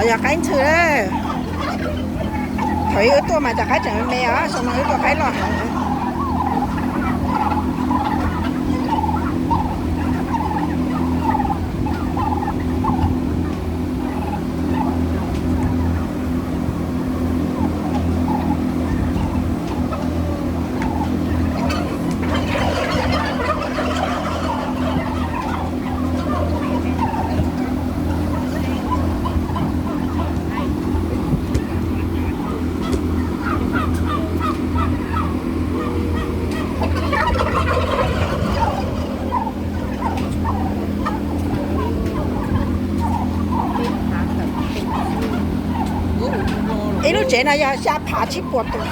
Yog qaib ntxhw. Thaum ub wb tuaj mas cov qaib tseem me os, xyoo no wb tuaj qaib loj heev. Ib lub tsev no yog xya phav tsib puas tus.